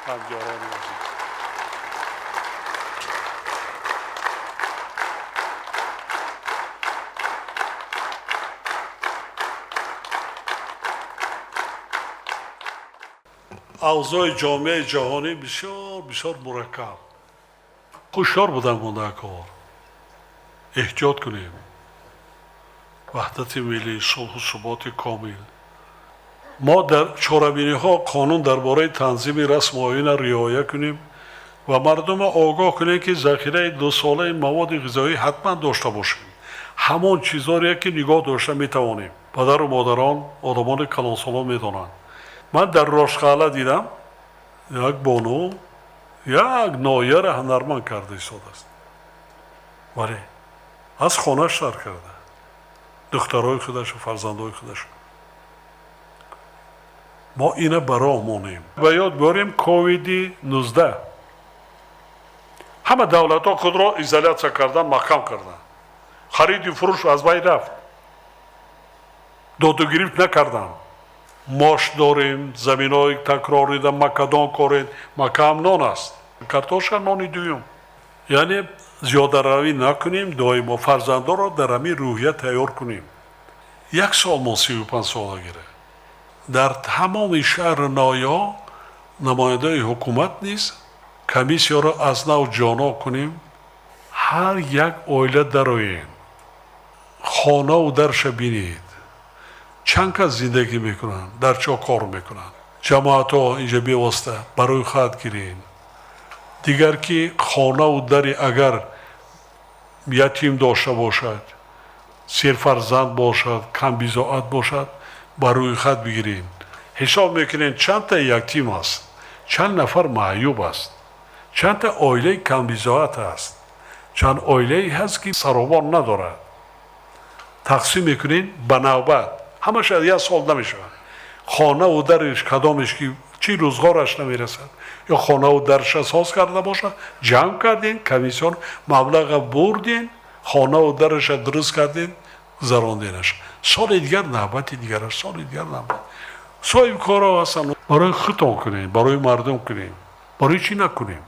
Ҳамёрони азиз, авзои ҷомеаи ҷаҳонӣ бисёр бисёр мураккаб. Ҳушёр будан мондаакор, эҳтиёт кунем. Ваҳдати миллӣ, сулҳу суботи комил. Мо дар чорабиниҳо қонун дар бораи танзими расму оина риоя кунем ва мардумро огоҳ кунем, ки захираи дусолаи маводи ғизоӣ ҳатман дошта бошем, ҳамон чизоре ки нигоҳ дошта метавонем. Падару модарон, одамони калонсолон медонанд. Ман дар Рошқалъа дидам, як бону як ноҳияро ҳунарманд карда истодааст, вале аз хонаш сар карда, духтарои худашу фарзандои худашу. Мо ина ба роҳ монем. Ба ёд биёрем ковиди 19. Ҳама давлатҳо худро изолятсия кардан, маҳкам карданд, хариду фурӯш аз байн рафт, додугирифт накарданд. Мош дорем, заминҳои такрорида макадон коред, макаам нон аст, картошка нони дуюм. Яъне зиёдаравӣ накунем, доимо фарзандонро дар ҳамин рӯҳия тайёр кунем. Як сол мо 35 сола гира дар тамоми шаҳру ноҳияҳо намояндаи ҳукумат низ комиссияро аз нав ҷоно кунем. Ҳар як оила дароем, хонаву дарша бинед, чанд кас зиндагӣ мекунанд, дар чо кор мекунанд. Ҷамоатҳо инҷа бевосита ба рӯйхат гирем. Дигар ки хонаву дари агар ятим дошта бошад, серфарзанд бошад, камбизоат бошад, ба рӯйхат бигирем. Ҳисоб мекунем, чандта ятим аст, чанд нафар маъюб аст, чандта оилаи камбизоат аст, чанд оилае ҳаст, ки саробон надорад. Тақсим мекунем ба навбат, ҳамааш як сол намешавад. Хонаву дариш кадомеш ки чӣ рӯзғораш намерасад ё хонаву дарша соз карда бошад, ҷамъ кардем, комиссион маблаға бурдем, хонаву дараша дуруст кардем, гузаронденаш. Соли дигар навбати дигараш, соли дигар навбат. Соҳибкоро ҳастанд, барои худтон кунем, барои мардум кунем, барои чӣ накунем?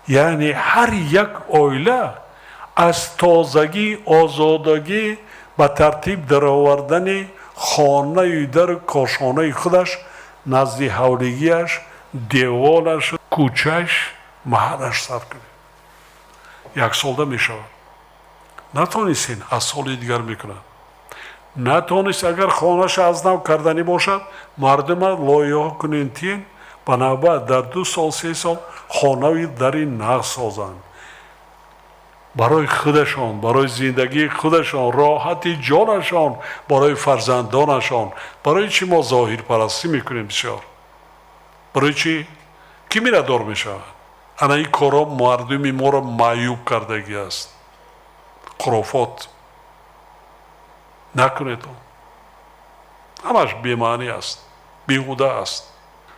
Яъне ҳар як оила аз тозагӣ, озодагӣ, ба тартиб даровардани хонаю дару кошонаи худаш, назди ҳавлигиаш, деволаш, кӯчаш, маҳаллаш сар кунем. Як солда мешавад. Натонистен, аз соли дигар мекунад. Натонист, агар хонаша аз нав карданӣ бошад, мардума лоиҳа кунен, тиен ба навбат дар 2 сол, 3 сол хонаи дари нағз созанд барои худашон, барои зиндагии худашон, роҳати ҷонашон, барои фарзандонашон. Барои чӣ мо зоҳирпарастӣ мекунем бисёр? Барои чӣ? Кӣ миннатдор мешавад? Ана ин корҳо мардуми моро маъюб кардагӣ аст. Хурофот накунед, он ҳамаш бемаънӣ аст, беҳуда аст.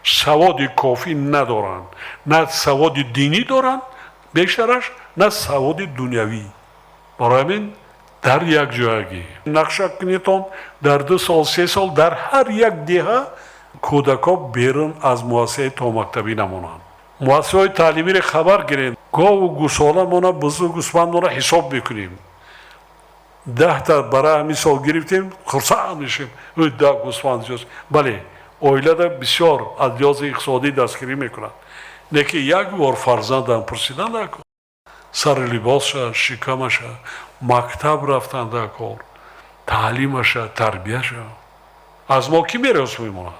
Саводи кофӣ надоранд, на саводи динӣ доранд бештараш, на саводи дунявӣ. Барои ҳамин дар як ҷоягӣ нақша кунедтон, дар 2 сол, 3 сол дар ҳар як деҳа кӯдакҳо берун аз муассисаи томактабӣ намонанд. Муассисаҳои таълимиро хабар гирем, гову гӯсоламона, бузу гӯсфандмона ҳисоб мекунем. 10та барои ҳамин сол гирифтем, хурсанд мешем, 10 гӯсфанд зиёд. Бале, оилада бисёр аз лиҳози иқтисодӣ дастгирӣ мекунад. Лекин як бор фарзандам пурсидан накун, сари либосша, шикамаша, мактаб рафтан дар кор, таълимаша, тарбияша. Аз мо кӣ мерос мемонад?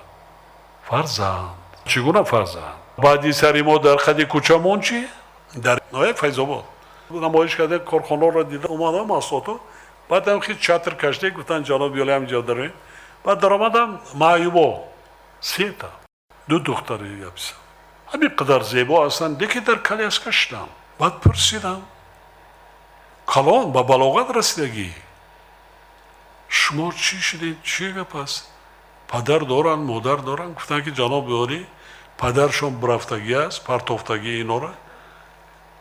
Фарзанд. Чӣ гуна фарзанд? Баъди сари мо дар қади кӯчамон чӣ? Дар ноҳияи Файзобод намоиш карда, корхонаро дида омадам, маҳсулото. Баъдам хи чатр кашида, гуфтан ҷаноби олӣ, ҳаминҷо дароем. Баъд даромадам, маъюбо сета, ду духтари яписа, ҳамин қадар зебо ҳастанд, лекин дар коляска шудам. Баъд пурсидам, калон ба балоғат расидагӣ, шумо чӣ шудед, чӣ гап аст, падар доранд, модар доранд? Гуфтанд, ки ҷаноби олӣ, падаршон бурафтагӣ аст, партофтагӣ инора,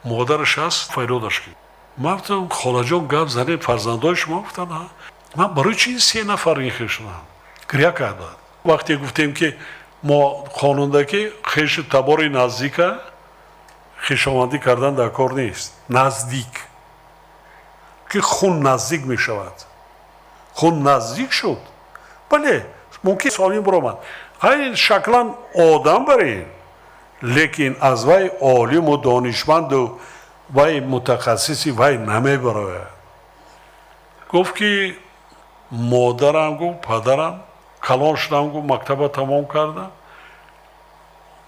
модараш аст, файродаш ки. Ман гуфтам, холаҷон, гап занем, фарзандои шумо? Гуфтанд, ман барои чӣ се нафар ин хел шудам? Гиря карданд. Вақте гуфтем, ки Мо қонунда ки хешу табори наздика хешовандӣ кардан дар кор нест. Наздик ки хун наздик мешавад, хун наздик шуд, бале, мумкин солим биромад, хайр, шаклан одам барин, лекин аз вай олиму донишманду вай мутахассиси вай намебарояд. Гуфт ки модарам, гуфт, падарам калон шудам, гуфт, мактаба тамом кардам,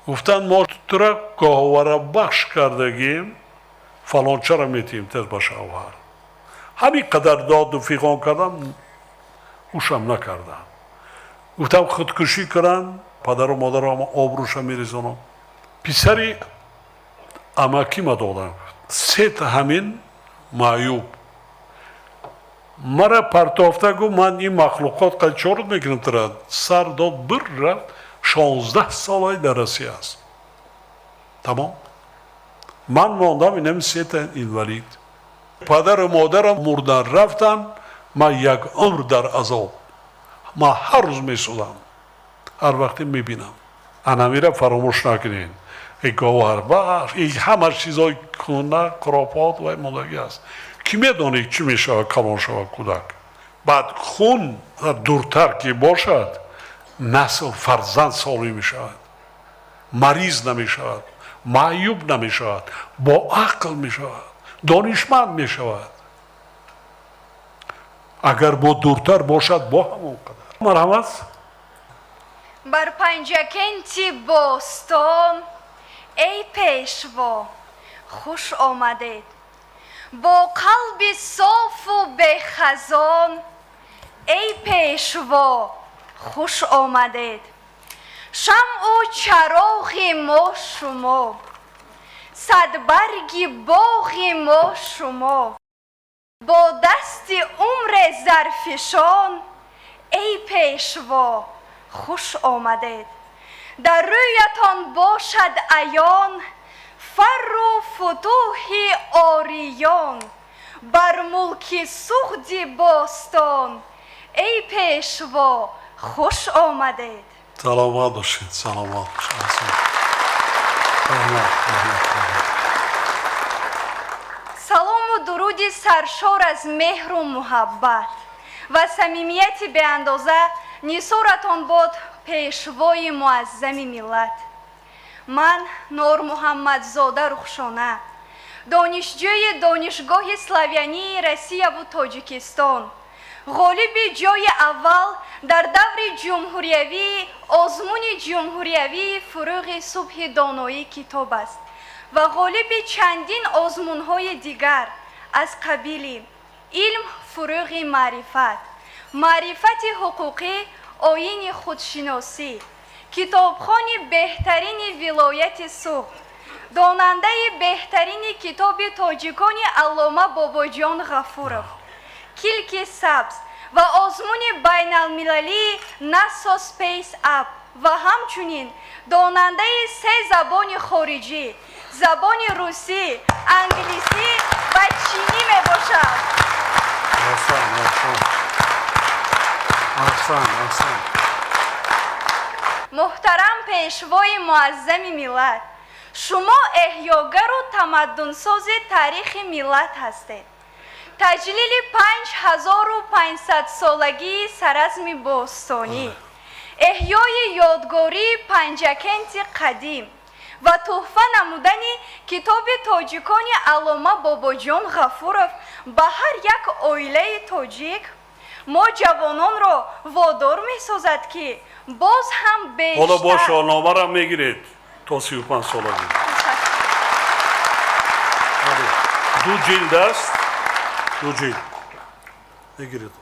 гуфтанд, мо тура гоҳворабахш кардагим, фалончара метиҳем тез ба шавҳар. Ҳамин қадар доду фиғон кардам, гӯшам накардам. Гуфтам, худкушӣ кунам, падару модарам обрӯша мерезонам. Писари амакима додам, сета ҳамин маъюб мара партофта. Гуфт, ман ин махлуқот қачорут мекунам тура. Сар дод, бир рафт. 16 солаи дар Россия аст. Тамом, ман мондам, инами сета инвалид. Падару модарам мурдан рафтан, ман як умр дар азоб. Ман ҳар рӯз месӯзам, ҳар вақте мебинам. Анамира фаромӯш накунед. Говарбахш, ҳама чизҳои куна, хурофот вай мондагӣ аст. Кӣ медонед, чӣ мешавад, калон шавад кӯдак. Баъд хун дуртар ки бошад, насл, фарзанд солим мешавад, мариз намешавад, маъюб намешавад, бо ақл мешавад, донишманд мешавад. Агар бо дуртар бошад, бо ҳамон қадар. Марҳамат. Бар Панҷакенти бостон, эй пешво, хуш омадед. Бо қалби софу бехазон, эй пешво, хуш омадед. Шамъу чароғи мо шумо, садбарги боғи мо шумо, бо дасти умре зарфишон, эй пешво, хуш омадед. Дар рӯятон бошад аён фарру футӯҳи ориён, бар мулки Суғди бостон, эй пешво, хуш омадед. Саломат бошед, саломат бошед. Раҳмат, раҳмат. Салому дуруди саршор аз меҳру муҳаббат ва самимияти беандоза нисоратон бод, пешвои муаззами миллат. Ман Нормуҳаммадзода Рухшона, донишҷӯи Донишгоҳи славянии Россияву Тоҷикистон, ғолиби ҷои аввал дар даври ҷумҳуриявии озмуни ҷумҳуриявии «Фурӯғи субҳи доноӣ китоб аст» ва ғолиби чандин озмунҳои дигар аз қабили «Илм фурӯғи маърифат», «Маърифати ҳуқуқӣ оини худшиносӣ», китобхони беҳтарини вилояти Суғд, донандаи беҳтарини китоби тоҷикони аллома Бобоҷон Ғафуров, «Килки сабз» ва озмуни байналмилалии NASA Space App ва ҳамчунин донандаи се забони хориҷӣ: забони русӣ, англисӣ ва чинӣ мебошад. Аҳсан, аҳсан, аҳсан, аҳсан. Муҳтарам пешвои муаззами миллат, шумо эҳёгару тамаддунсози таърихи миллат ҳастед. Таҷлили 5500-солагии Саразми бостонӣ, эҳёи ёдгории Панҷакенти қадим ва тӯҳфа намудани китоби тоҷикони аллома Бобоҷон Ғафуров ба ҳар як оилаи тоҷик мо ҷавононро водор месозад, ки боз ҳам Ҳоло бо бештар шоҳномаро мегиред то 35-солагӣ. Бале. Ду ҷилд аст, ду ҷилд мегиред.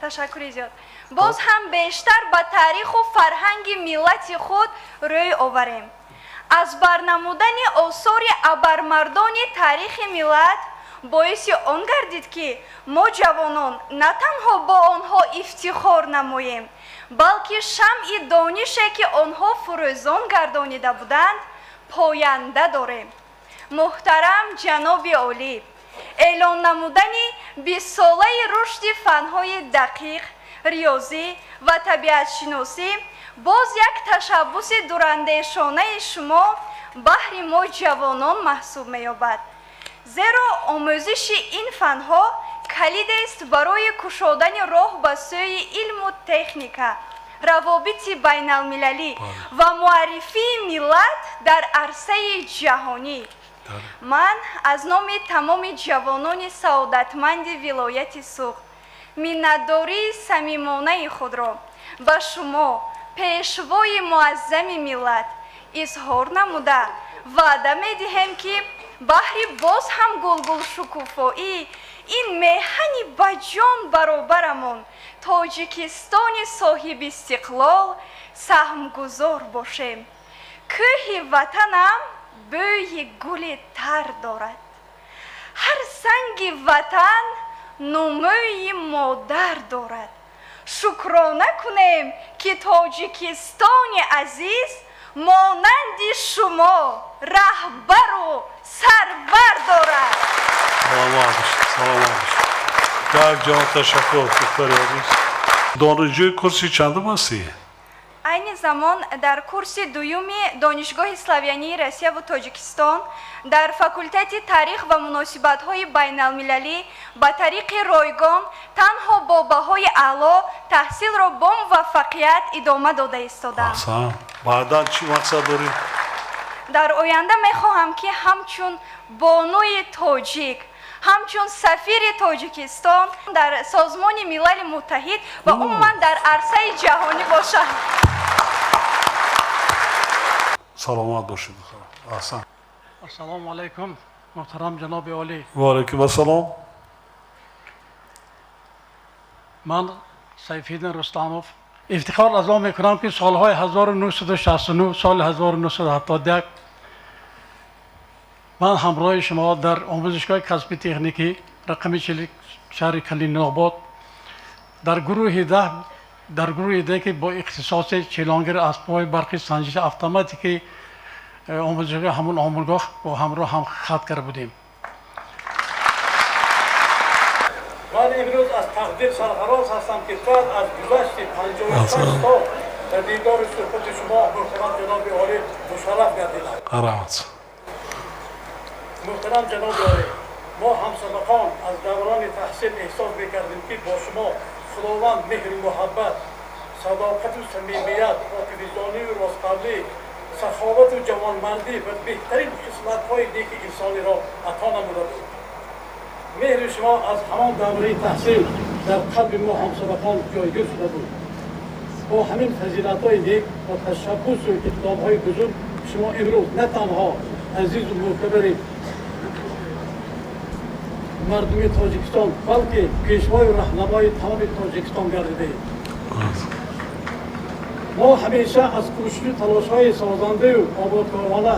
Ташаккури зиёд. Боз ҳам бештар ба таъриху фарҳанги миллати худ рӯй оварем. Аз барнамудани осори абармардони таърихи миллат боиси он гардид, ки мо ҷавонон на танҳо бо онҳо ифтихор намоем, балки шамъи донише, ки онҳо фурӯзон гардонида буданд, поянда дорем. Муҳтарам ҷаноби олӣ, эълон намудани 20-солаи рушди фанҳои дақиқ, риёзӣ ва табиатшиносӣ Боз як ташаббуси дурандешонаи шумо баҳри мо ҷавонон маҳсуб меёбад. Зеро омӯзиши ин фанҳо калидест барои кушодани роҳ ба сӯи илму техника, равобити байналмилалӣ ва муаррифии миллат дар арсаи ҷаҳонӣ. Ман аз номи тамоми ҷавонони саодатманди вилояти Суғд миннатдории самимонаи худро ба шумо, пешвои муаззами миллат, изҳор намуда ваъда медиҳем, ки баҳри боз ҳам гулгулшукуфоии ин меҳани ба ҷон баробарамон Тоҷикистони соҳибистиқлол саҳмгузор бошем. Кӯҳи ватанам бӯи гули тар дорад. Ҳар санги ватан нумӯи модар дорад. Шукрона кунем, ки Тоҷикистони азиз монанди шумо раҳбару сарвар дорад. Саломат бошед, саломат бошед. Як ҷон ташаккур, духтари азиз. Донишҷӯи курси чандум ҳастӣ? Айни замон дар курси дуюми Донишгоҳи славянии Россияву Тоҷикистон дар факултети таърих ва муносибатҳои байналмилалӣ ба тариқи ройгон танҳо бо баҳои аъло таҳсилро бо муваффақият идома дода истодам. Аҳсан. Баъдан чӣ мақсад дорӣ? Дар оянда мехоҳам, ки ҳамчун бонуи тоҷик, ҳамчун сафири Тоҷикистон дар Созмони Милали Муттаҳид ва умуман дар арсаи ҷаҳонӣ бошам. Саломат бошед, духтарам. Аҳсан. Ассалому алайкум, муҳтарам ҷаноби олӣ. Ва алайкум ассалом. Ман Сайфиддин Рустамов ифтихор аз он мекунам, ки солҳои 1969, соли 1971 ман ҳамроҳи шумо дар омӯзишгоҳи касби техникӣ рақами 40 шаҳри Калининобод дар гурӯҳи 10, дар гурӯҳи 10, ки бо ихтисоси челонгири асбобҳои барқи санҷиши автоматики омӯзишгоҳи ҳамон омӯзгоҳ бо ҳамроҳ ҳам хат карда будем. Ман имрӯз аз тақдир сарфароз ҳастам, ки баъд аз гузашти 56 сол ба дидори суҳбати шумо, муҳтарам ҷаноби олӣ, мушарраф гардидам. Раҳмат. Муҳтарам ҷаноби олӣ, мо ҳамсабақон аз даврони таҳсил эҳсос мекардем, ки бо шумо Худованд меҳру муҳаббат, садоқату самимият, покивиҷдонию ростқавлӣ, саховату ҷавонмардӣ ва беҳтарин хислатҳои неки инсониро ато намуда буд. Меҳри шумо аз ҳамон давраи таҳсил дар қалби мо ҳамсабақон ҷойгир шуда буд. Бо ҳамин фазилатҳои нек ва ташаббусу иқдомҳои бузург шумо имрӯз на танҳо азизу мӯътабари мардуми Тоҷикистон, балки пешвою раҳнамои тамоми Тоҷикистон гардидаед. Мо ҳамеша аз кӯшишу талошҳои созандаю ободкорона,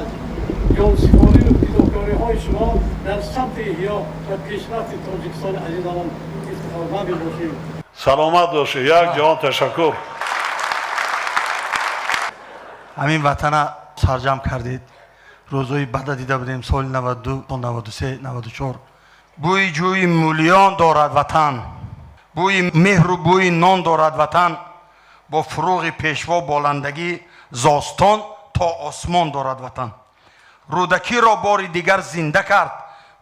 ҷонсипорию фидокориҳои шумо дар самти эҳё ва пешрафти Тоҷикистони азизамон ифтихорманд мебошем. Саломат бошед, як ҷаҳон ташаккур. Ҳамин ватана сарҷамъ кардед. Рӯзҳои бада дида будем, соли 92 то 93, 94. Бӯи ҷӯи мӯлиён дорад ватан, бӯи меҳру бӯи нон дорад ватан, бо фуруғи пешво боландагӣ зостон то осмон дорад ватан. Рӯдакиро бори дигар зинда кард,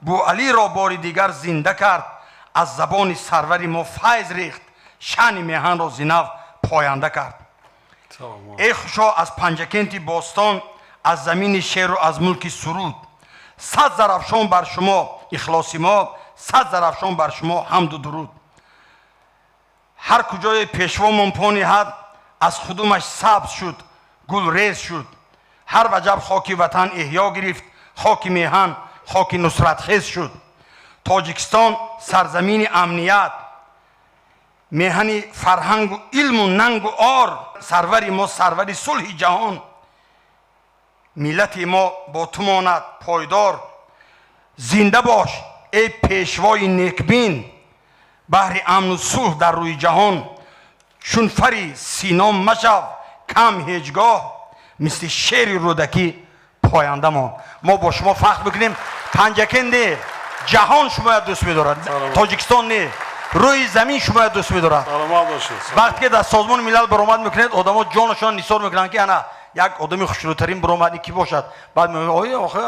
Бӯалиро бори дигар зинда кард, аз забони сарвари мо файз рехт, шаъни меҳанро зинав поянда кард. Эй хушо аз Панҷакенти бостон, аз замини шеру аз мулки суруд, сад зарафшон бар шумо ихлоси мо, сад зарафшон бар шумо ҳамду дуруд. Ҳар куҷое пешвомон по ниҳад, аз худумаш сабз шуд, гулрез шуд. Ҳар ваҷаб хоки ватан эҳё гирифт, хоки меҳан, хоки нусратхез шуд. Тоҷикистон сарзамини амният, меҳани фарҳангу илму нангу ор, сарвари мо сарвари сулҳи ҷаҳон. Миллати мо бо ту монад пойдор. Зинда бош эй пешвои некбин, баҳри амну сулҳ дар рӯи ҷаҳон. Чун фари сино машав кам ҳеҷ гоҳ, мисли шери Рӯдакӣ поянда мон. Мо бо шумо фахр мекунем. Панҷакент не, ҷаҳон шумоя дӯст медорад, Тоҷикистон не, Рӯи замин шумоя дӯст медорад. Саломат бошед. Вақте ки дар Созмони Милал баромад мекунед, одамо ҷонашон нисор мекунанд, ки ана як одами хушрӯтарин баромад, ин ки бошад. Баъд мегӯяд, ой, охе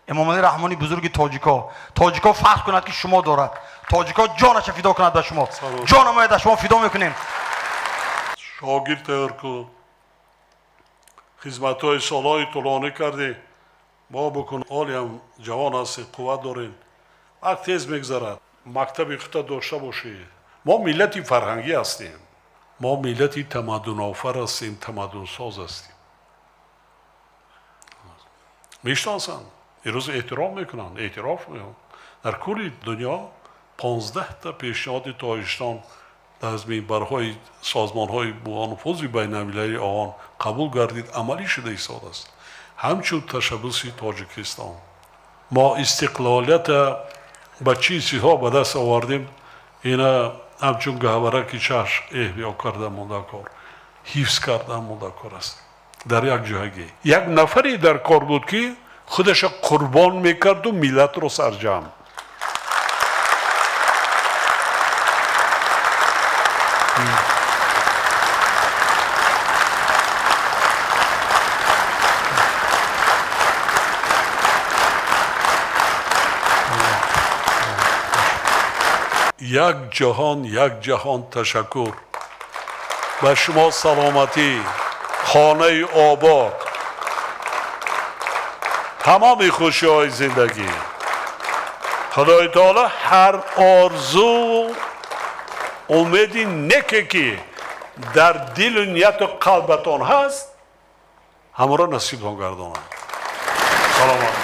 Эмомалӣ Раҳмони бузурги тоҷико. Тоҷико фахр кунад, ки шумо дорад. Тоҷико ҷонаша фидо кунад ба шумо. Ҷона моя дар шумо фидо мекунем. Шогирд тайёр кун. Хизматҳои солҳои тӯлонӣ кардӣ. Мо букун ҳолиам ҷавон ҳастем, қувват дорем. Вақт тез мегзарад. Мактаби худта дошта бошӣ. Мо миллати фарҳангӣ ҳастем. Мо миллати тамаддунофар ҳастем, тамаддунсоз ҳастем. Мешиносанд, имрӯз эҳтиром мекунанд, эътироф мекунанд. Дар кулли дунё 15та пешниҳоди Тоҷикистон аз минбарҳои созмонҳои бонуфузи байналмилалии ООН қабул гардид, амалӣ шуда истодааст. Ҳамчун ташаббуси Тоҷикистон. Мо истиқлолията ба чӣ чизҳо ба даст овардем, ина ҳамчун гаҳвараки чашм эҳё карда монда кор, ҳифз карда монда кор аст. Дар як ҷойгӣ. Як нафаре дар кор буд, ки худаша қурбон мекарду миллатро сарҷамъ. Як ҷаҳон, як ҷаҳон ташаккур. Ба шумо саломатӣ, хонаи обод, тамоми хушиҳои зиндагӣ. Худои таоло ҳар орзу умеди неке ки дар дилу нияту қалбатон ҳаст, ҳамаро насибтон гардонад. Саломат.